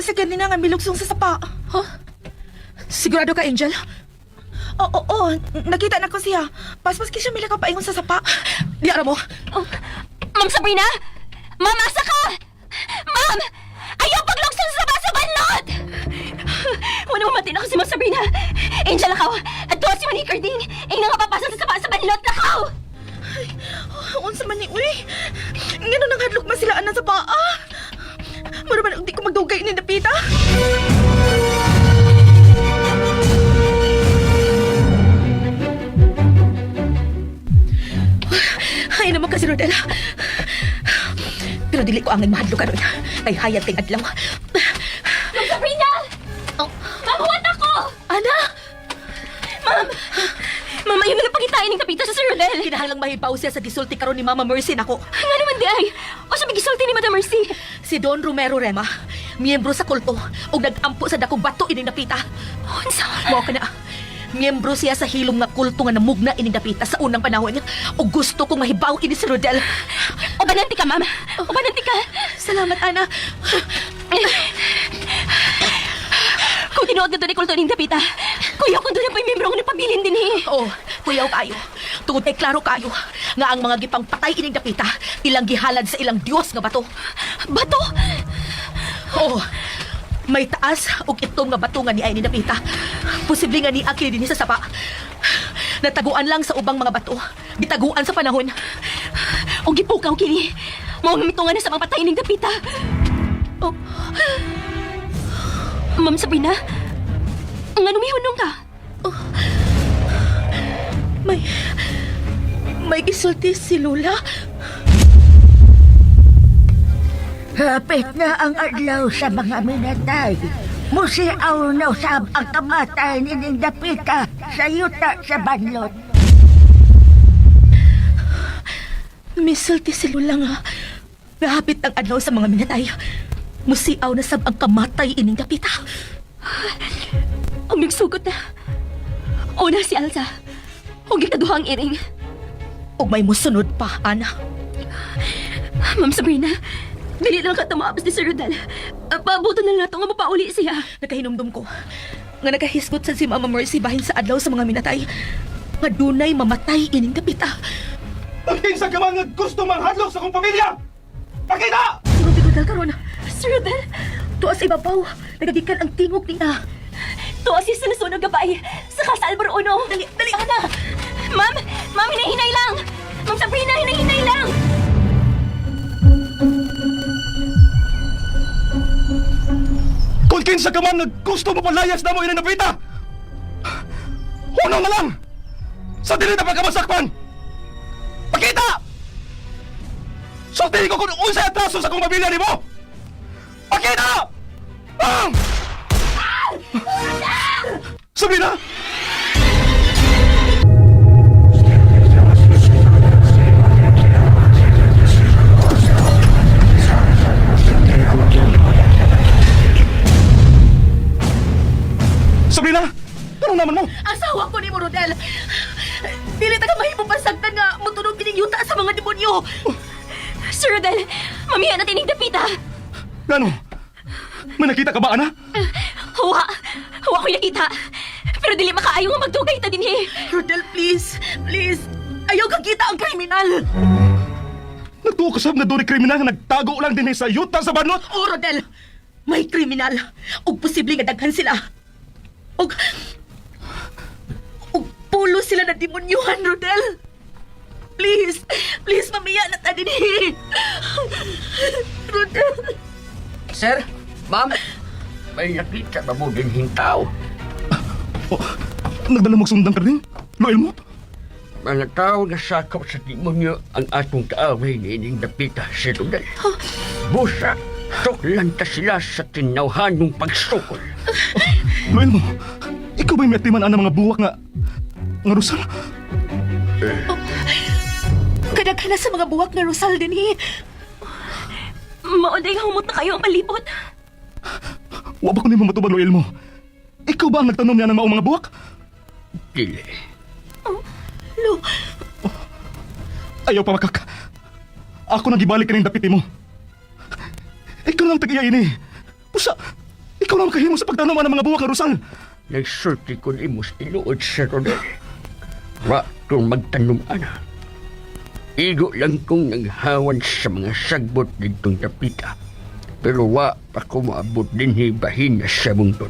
siya ganina nga milugsong sa sapa. Huh? Sigurado ka, Angel? Oo, oo, nakita na ko siya. Paspas kay siya milakaw paingon sa sapa. Di ara mo. Oh, Ma'am Sabrina! Ma'am, asa ka? Ma'am! Ayaw paglukson sa saba sa banlot! Wala mamatay na ako si Ma'am Sabrina. Angel akaw. At tuwa si Manikarding. Carding. Ay nangapapasok sa saba sa banlot na kaw! Unsa man ni uy? Ngano nang hadlok man sila ana sa paa? Mura man og di ko magdugay ni dapita. Ay naman ka si Rodel. Pero dili ko angay mahadlok karon. Kay hayat kay adlaw. Ma'am Sabrina! Oh. Ma'am, huwat ako! Ana! Ma'am! Ma'am, ayaw na lang pagitain ng kapita sa Sir Rodel. Kinahanglang mahibaw siya sa gisulti karon ni Mama Mercy nako. Nga naman di ay. O sa gisulti ni Madam Mercy. Si Don Romero Rema, miyembro sa kulto ug nagampo sa dakong bato ining dapita. Unsa? Mao ka na. Miyembro siya sa hilom nga kulto nga namugna ining dapita sa unang panahon ug gusto kong mahibaw ini si Rodel. O bananti ka, ma'am. O bananti ka. Salamat, Ana. Kung tinuod na doon ni kulto ning dapita, kuya kung doon na pa'y membro nga napabilin din eh. Oo, kuyaw kayo. Tungod kay klaro kayo nga ang mga gipangpatay ining dapita ilang gihalad sa ilang Dios nga bato. Bato! Oo. May taas ug itom nga bato nga niay ni dapita. Posible nga niya kini dinhi sa sapa. Nataguan lang sa ubang mga bato. Gitaguan sa panahon. O gipukaw kini. Mao nga mitungan na sa mga patay ning dapita. Oh, Ma'am Sabrina, nga numihunong ka? may may gisulti si Lula. Hapit na ang adlaw sa mga minatay. Musiaw na usab ang kamatay ni Nindapita sa yuta sa banlot. Misulti si Lula nga. Gahapit ang adlaw sa mga minatay. Musiaw na sab ang kamatay ining dapita. Ang nagsugot na. Una si Alsa. O gikaduhang iring. Ug may musunod pa, Ana. Ma'am Sabrina, dili lang ka tumaabos ni Sir Rodel. Paabuto na lang nato nga mapauli siya. Nakahinumdum ko nga nakahisgot sa si Mama Mercy bahin sa adlaw sa mga minatay. Nga dunay mamatay ining dapita. Pagkinsa ka man nga gusto manghadlok sa akong pamilya! Pakita! Tingog Rodel karon. Sir Rodel, Tuwa sa ibabaw, nagagikan ang tingog niya. tuwa siya sa nasunog gabay. Saka sa Albor Uno. Dali, dali. Ana! Ma'am! Ma'am, hinahinay lang! Ma'am Sabrina, hinahinay lang! Kung kinsa ka man nga gusto mapalayas na mo inanapita! Hunong na lang! Sa dili na pagkamasakpan! Pakita! Sultihin ko kung unsay atraso sa akong pamilya nimo! Pakita! Bang! Sabrina! Sabrina! Ano naman mo? Asawa ko ni mo, Rodel. Dili ta ka mahimo pasagdan nga mutunog ining yuta sa mga demonyo. Sir Rodel, mamiya natin ang dapita. Ano? May nakita ka ba, Ana? Huwa! Huwa ko'y nakita. Pero dili makaayo nga magdugay ta dinhi. Rodel, please. Please. Ayaw kang kita ang kriminal. Nagtuo ka sab nga doon kriminal nga nagtago lang din sa yuta sa banot. Oh, Rodel. May kriminal. Ug posible nga daghan sila. Ug ug pulo sila na demonyuhan, Rodel. Please, please mamiya na ta dinhi. Rodel. Sir, ma'am, may nakita ba mo din hintaw? Oh, nagdala mo sundang ka rin? Loyal mo? Mga tao na sakop sa demonyo ang atong kaaway ni ining dapita si Rodel. Busa, tuklan ta sila sa tinawhan ng pagsukol. Loyal mo? Ikaw ba'y may atiman ang mga buwak nga nga rusal? Kadaghan na sa mga buwak nga Rosal dinhi. Maunday nga humot na kayo ang palibot. Wa ba ko nimo matubag, Loyal mo? Ikaw ba ang nagtanom niya ng maong mga buwak? Dili. Lo, Ayaw pa makak. Ako nang gibalik kaning dapiti mo. Ikaw lang tag-iya ini. Pusa, Ikaw lang makahimo sa pagtanom ang mga buwak nga Rosal. Nagsulti ko ni mo sa tinuod, Sir Rodel. Wa kong magtanom, ana. Igo lang kong naghawan sa mga sagbot ditong dapita. Pero wa pa ko maabot din hibahin na sa bungtod.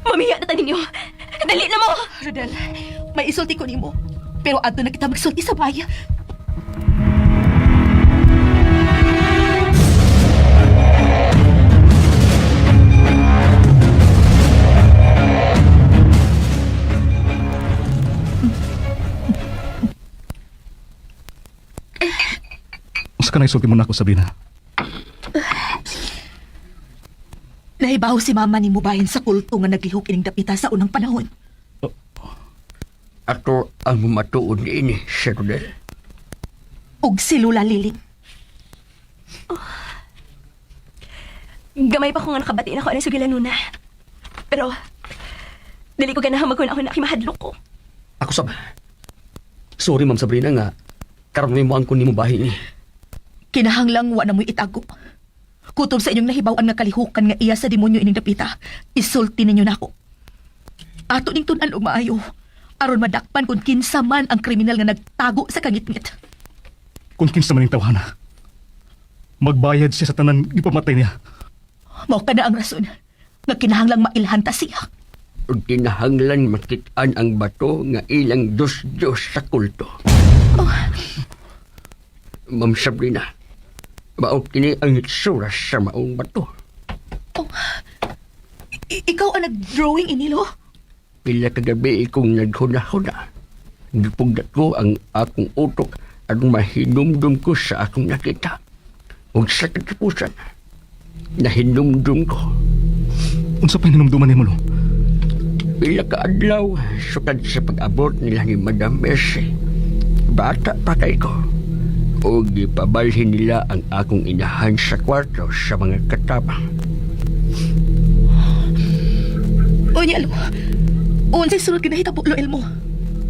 Mamiya na ta ninyo. Dali na mo! Rodel, may isulti ko nimo. Pero adto na kita magsulti sa bayan. Usa ka na isulti mo na ako, Sabrina. Nahibaw si mama ni bahin sa kulto nga naglihok ining dapita sa unang panahon. Ato ang matuod niini, Sir Rodel. Og si Lula Liling. Gamay pa ko nga nakabati na ko anang sugilan nuna. Pero, dali ko ganahan maghuna-huna kay mahadlok ko. Ako sab. Sorry Ma'am Sabrina nga karon may mo ang kunin mo bahin ni. Kinahanglang wa na mo'y itago. Kutob sa inyong nahibaw-an nga kalihukan nga iya sa demonyo ining dapita, isulti ninyo nako. Ato ning tun-an og maayo aron madakpan kung kinsa man ang kriminal nga nagtago sa kangitngit. Kung kinsa man ang tawhana. Magbayad siya sa tanan gipamatay niya. Mao kana ang rason nga kinahanglang mailhan ta siya. Ug kinahanglan makitaan ang bato nga ilang Diyos-Diyos sa kulto. Ma'am Sabrina, mao kini ang itsura sa maong bato. Oh, ikaw ang nag-drawing inilo? Pila kagabi ikong naghuna-huna. Gipugdat ko ang akong utok at mahinumdum ko sa akong nakita. Ug sa katipusan, nahinumdum ko. Unsa pa hinumduman nimo lo? Pila ka adlaw sukad sa pag-abot nila ni Madam Mercy. Bata pa kay ko. O gipabalhin nila ang akong inahan sa kwarto sa mga katabang. Unya, lo. Unsay sunod kinahitabo, lo Elmo?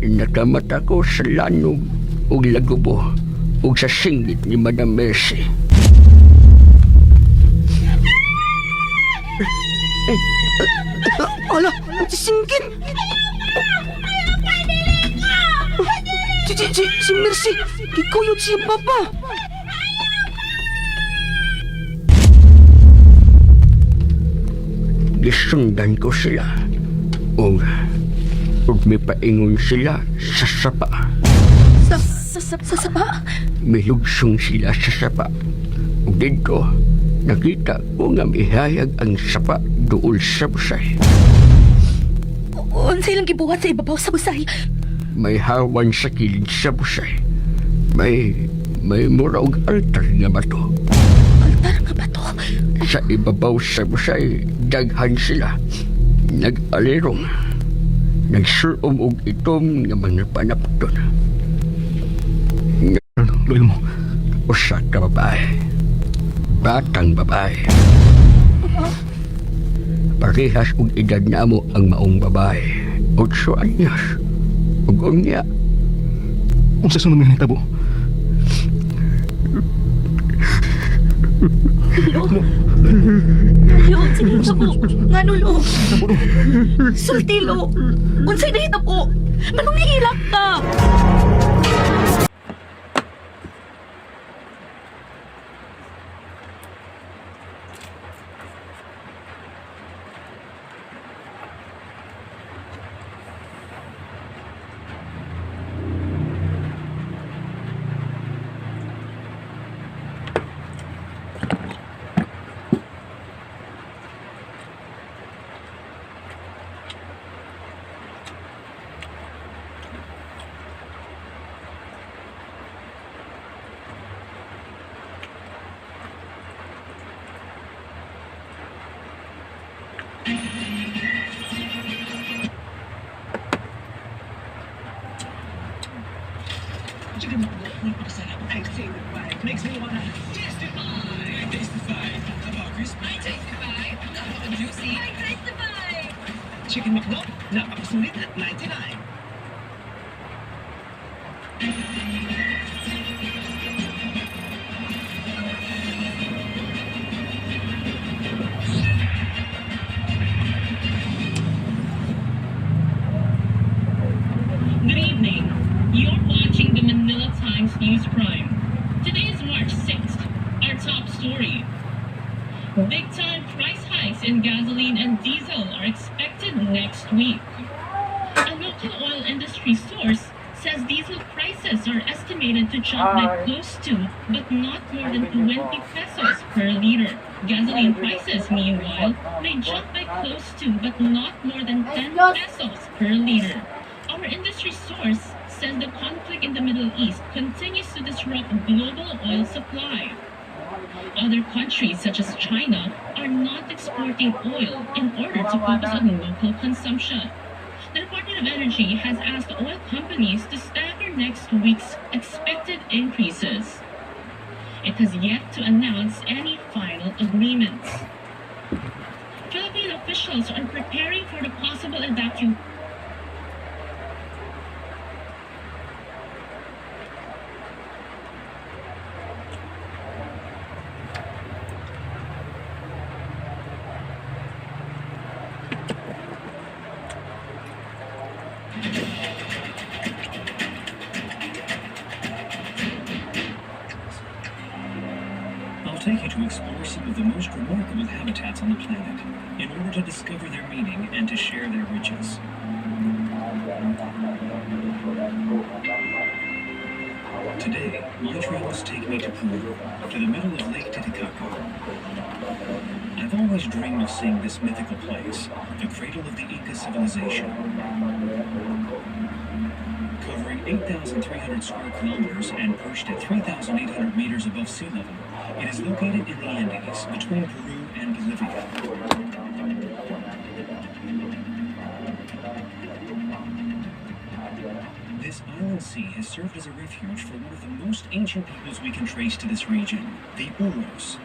Nakamata ko sa lanog ug lagubo ug sa singgit ni Madam Mercy. Ala, singgit! Si Mercy, gikuyod siya papa. Gisundan ko sila. Ug ug mipaingon sila sa sapa. Sa sapa? Milugsong sila sa sapa. Ug didto, nakita ko nga mihayag ang sapa duol sa busay. Unsay lang gibuhat sa ibabaw sa busay? May hawan sa kilid sa busay. May mura og altar nga bato. Altar nga ba to? Sa ibabaw sa busay, daghan sila. Nag-alirong. Nagsuom og itom nga mga panapton. Lo Elmo. Usa ka babae. Batang babae. Parehas og edad namo ang maong babae. 8 anyos. Ug unya, Unsa sunod nga nahitabo? Lo, sige po. Ngano, lo? Sulti, lo. Unsay nahitabo? Manong nihilak ka? Chicken McDo, napakasulit at 99. Times News Prime. Today is March 6th. Our top story. Big time price hikes in gasoline and diesel are expected next week. A local oil industry source says diesel prices are estimated to jump by close to, but not more than 20 pesos per liter. Gasoline prices, meanwhile, may jump by close to, but not more than 10 pesos per liter. Our industry source says the conflict in the Middle East continues to disrupt global oil supply. Other countries, such as China, are not exporting oil in order to focus on local consumption. The Department of Energy has asked oil companies to stagger next week's expected increases. It has yet to announce any final agreements. Philippine officials are preparing for the possible evacuation. I'll take you to explore some of the most remarkable habitats on the planet in order to discover their meaning and to share their riches. Today, my travels take me to Peru, to the middle of Lake Titicaca. I've always dreamed of seeing this mythical place, the cradle of the Inca civilization. Covering 8,300 square kilometers and perched at 3,800 meters above sea level, it is located in the Andes between Peru and Bolivia. This island sea has served as a refuge for one of the most ancient peoples we can trace to this region, the Uros.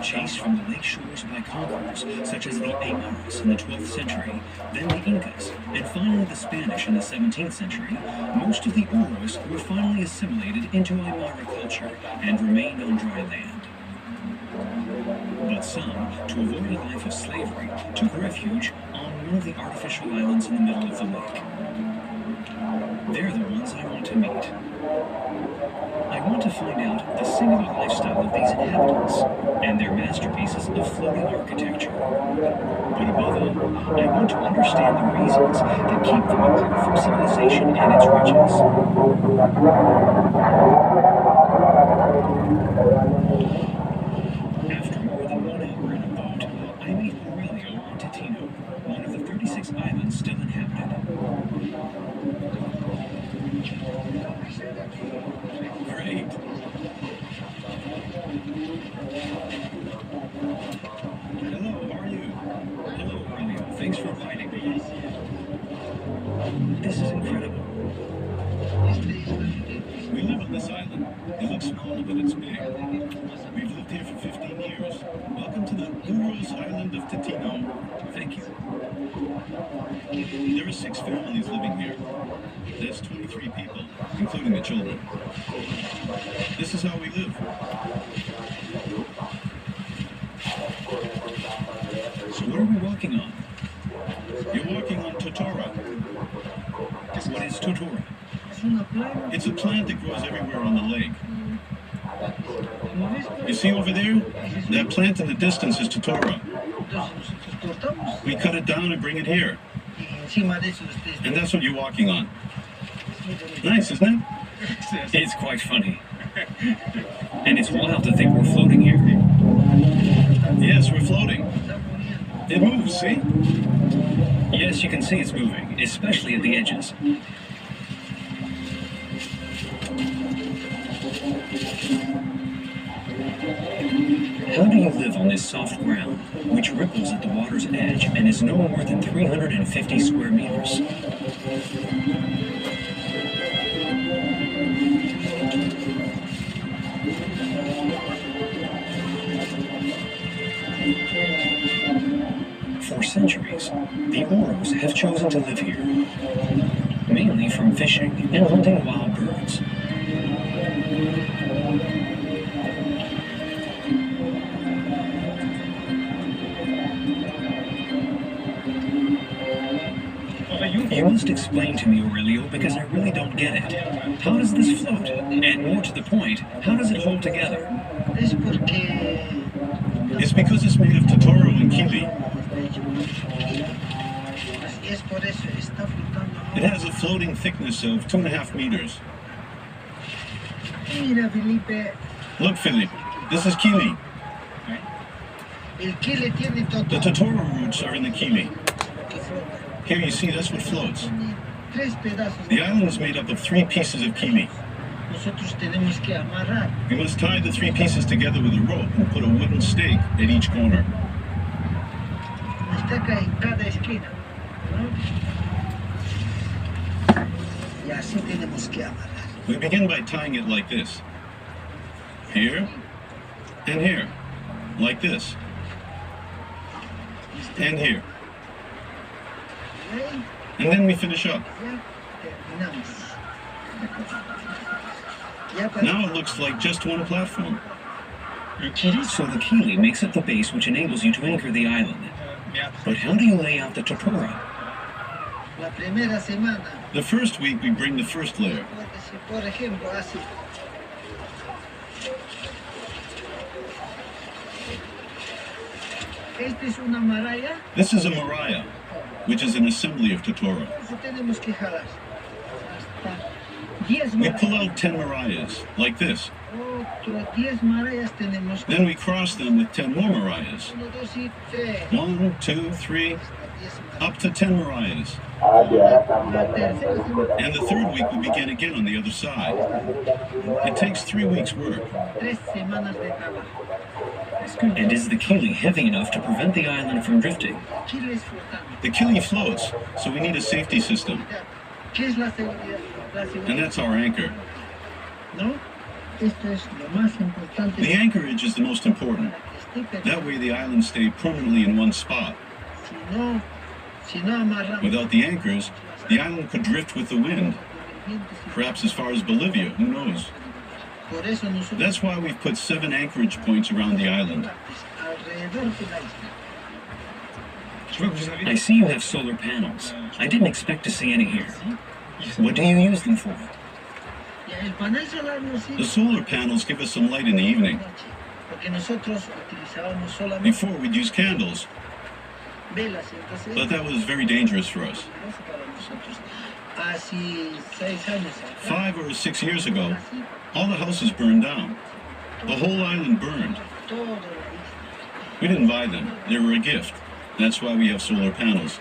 Chased from the lake shores by conquerors such as the Aymaras in the 12th century, then the Incas, and finally the Spanish in the 17th century, most of the Uros were finally assimilated into Aymara culture and remained on dry land. But some, to avoid a life of slavery, took refuge on one of the artificial islands in the middle of the lake. They're the ones I want to meet. I want to find out the singular lifestyle of these inhabitants and their masterpieces of floating architecture. But above all, I want to understand the reasons that keep them apart from civilization and its riches. After more than 1 hour in a boat, I meet Aurelio on Titino, one of the 36 islands still inhabited. Great. Hello, how are you? Hello, Aurelio. Thanks for inviting me. This is incredible. We live on this island. It looks small, but it's big. We've lived here for 15 years. Welcome to the Uros Island of Titino. Thank you. There are six families living here. That's 23 people, including the children. This is how we live. So what are we walking on? You're walking on Totora. What is Totora? It's a plant that grows everywhere on the lake. You see over there? That plant in the distance is Totora. We cut it down and bring it here. And that's what you're walking on. Nice, isn't it? It's quite funny. And it's wild to think we're floating here. Yes, we're floating. It moves, see? Yes, you can see it's moving, especially at the edges. How do you live on this soft ground, which ripples at the water's edge and is no more than 350 square meters? For centuries, the Oros have chosen to live here, mainly from fishing and hunting wild birds. You must explain to me, Aurelio, because I really don't get it. How does this float? And more to the point, how does it hold together? It's because it's made of Totoro and Kili. It has a floating thickness of 2.5 meters. Look, Philip, this is Kili. The Totoro roots are in the Kili. Here you see that's what floats. The island is made up of three pieces of Kili. We must tie the three pieces together with a rope and put a wooden stake at each corner. We begin by tying it like this. Here and here. Like this. And here. And then we finish up. Now it looks like just one platform. So the kili makes up the base which enables you to anchor the island. But how do you lay out the totora? The first week we bring the first layer. This is a maraya, which is an assembly of Totoro. We pull out 10 marayas, like this. Then we cross them with 10 more marayas. One, two, three, up to 10 marayas. And the third week we begin again on the other side. It takes 3 weeks' work. And is the kili heavy enough to prevent the island from drifting? The kili floats, so we need a safety system. And that's our anchor. The anchorage is the most important. That way the islands stay permanently in one spot. Without the anchors, the island could drift with the wind, perhaps as far as Bolivia, who knows? That's why we've put seven anchorage points around the island. I see you have solar panels. I didn't expect to see any here. What do you use them for? The solar panels give us some light in the evening. Before, we'd use candles, but that was very dangerous for us. 5 or 6 years ago, all the houses burned down. The whole island burned. We didn't buy them, they were a gift. That's why we have solar panels.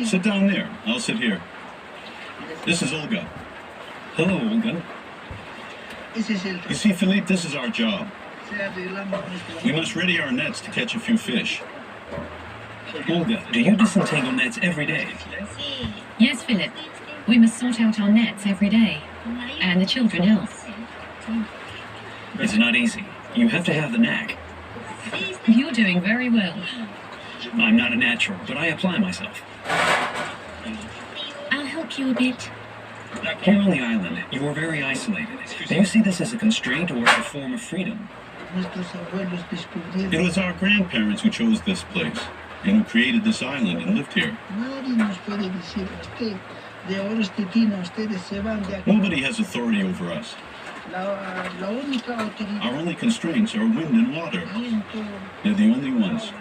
Sit down there. I'll sit here. This is Olga. Hello, Olga. You see, Philippe, this is our job. We must ready our nets to catch a few fish. Olga, do you disentangle nets every day? Yes, Philip. We must sort out our nets every day. And the children help. It's not easy. You have to have the knack. You're doing very well. I'm not a natural, but I apply myself. I'll help you a bit. Here on the island, you are very isolated. Do you see this as a constraint or as a form of freedom? It was our grandparents who chose this place and who created this island and lived here. Nobody has authority over us. Our only constraints are wind and water. They're the only ones.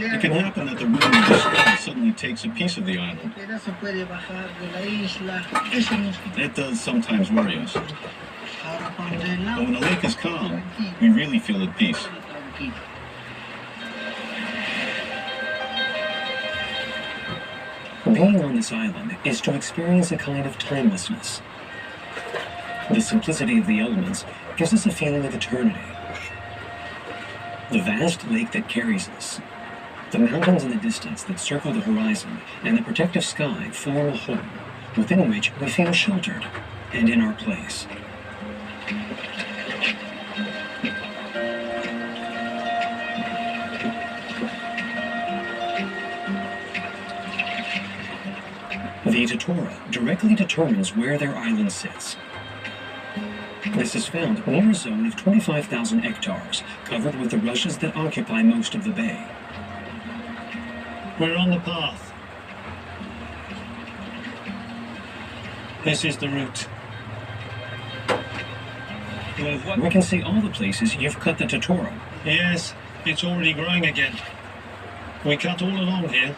It can happen that the wind or the swell suddenly takes a piece of the island. That does sometimes worry us. But when the lake is calm, we really feel at peace. Being on this island is to experience a kind of timelessness. The simplicity of the elements gives us a feeling of eternity. The vast lake that carries us, the mountains in the distance that circle the horizon, and the protective sky form a whole within which we feel sheltered and in our place. The totora directly determines where their island sits. This is found near a zone of 25,000 hectares, covered with the rushes that occupy most of the bay. We're on the path. This is the route. We can see all the places you've cut the totora. Yes, it's already growing again. We cut all along here.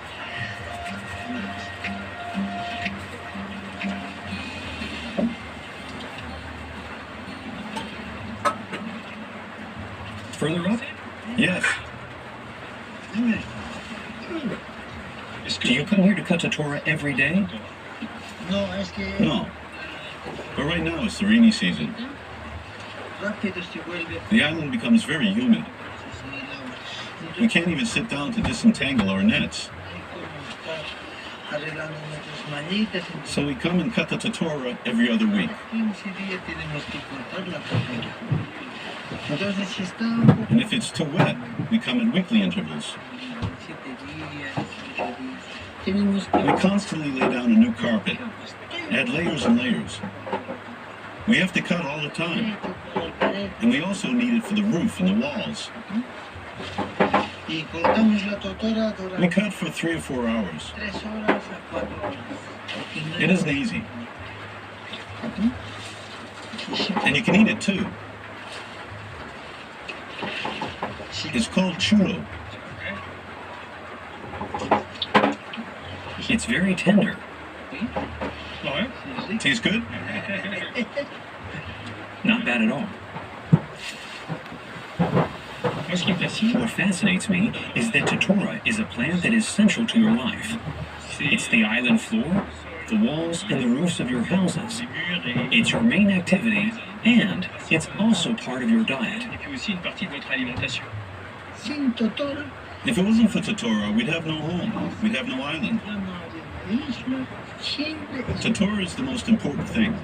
Further up? Yes. Do you come here to cut totora every day? No. But right now it's the rainy season. The island becomes very humid. We can't even sit down to disentangle our nets. So we come and cut the totora every other week. And if it's too wet, we come at weekly intervals. We constantly lay down a new carpet, add layers and layers. We have to cut all the time. And we also need it for the roof and the walls. We cut for 3 or 4 hours. It isn't easy. And you can eat it too. It's called chulo. It's very tender. Tastes good? Not bad at all. What fascinates me is that totora is a plant that is central to your life. It's the island floor, the walls, and the roofs of your houses. It's your main activity, and it's also part of your diet. If it wasn't for totora, we'd have no home. We'd have no island. Totora is the most important thing.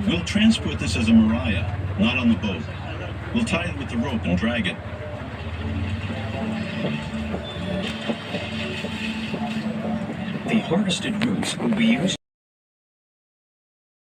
We'll transport this as a muralla, not on the boat. We'll tie it with the rope and drag it. The harvested roots will be used